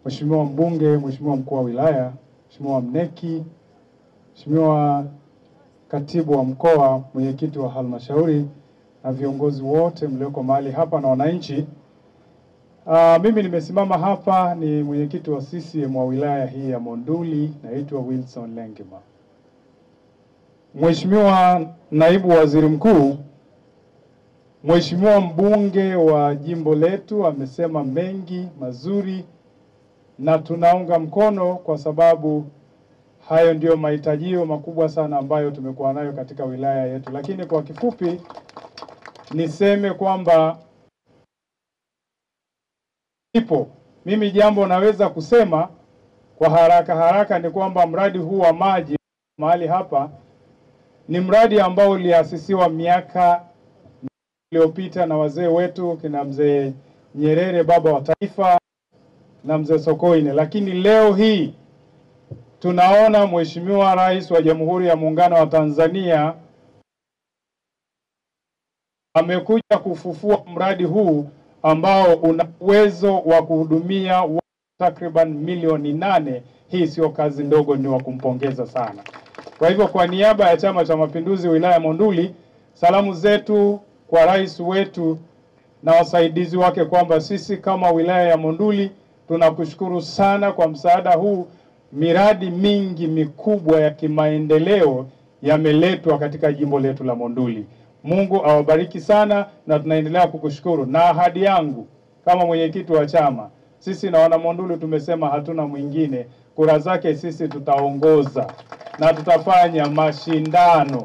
Mheshimiwa mbunge, Mheshimiwa mkuu wa wilaya, Mheshimiwa mneki, Mheshimiwa katibu wa mkoa, mwenyekiti wa halmashauri na viongozi wote mlioko mahali hapa na wananchi. Mimi nimesimama hapa ni mwenyekiti wa CCM wa wilaya hii ya Monduli, naitwa Wilson Lengima. Mheshimiwa naibu waziri mkuu, Mheshimiwa mbunge wa jimbo letu amesema mengi mazuri na tunaunga mkono kwa sababu hayo ndiyo mahitajio makubwa sana ambayo tumekuwa nayo katika wilaya yetu. Lakini kwa kifupi niseme kwamba ipo. Mimi jambo naweza kusema kwa haraka haraka ni kwamba mradi huu wa maji mahali hapa ni mradi ambao uliasisiwa miaka iliyopita na wazee wetu kina Mzee Nyerere baba wa taifa na Mzee Sokoine. Lakini leo hii tunaona Mheshimiwa Rais wa Jamhuri ya Muungano wa Tanzania amekuja kufufua mradi huu ambao una uwezo wa kuhudumia takriban milioni 8. Hii sio kazi ndogo, ni wa kumpongeza sana. Kwa hivyo kwa niaba ya Chama cha Mapinduzi wilaya Monduli, salamu zetu kwa rais wetu na wasaidizi wake kwamba sisi kama wilaya ya Monduli tunakushukuru sana kwa msaada huu. Miradi mingi mikubwa ya kimaendeleo yameletwa katika jimbo letu la Monduli. Mungu awabariki sana na tunaendelea kukushukuru. Na ahadi yangu kama mwenyekiti wa chama, sisi na wana Monduli tumesema hatuna mwingine, kura zake sisi tutaongoza na tutafanya mashindano.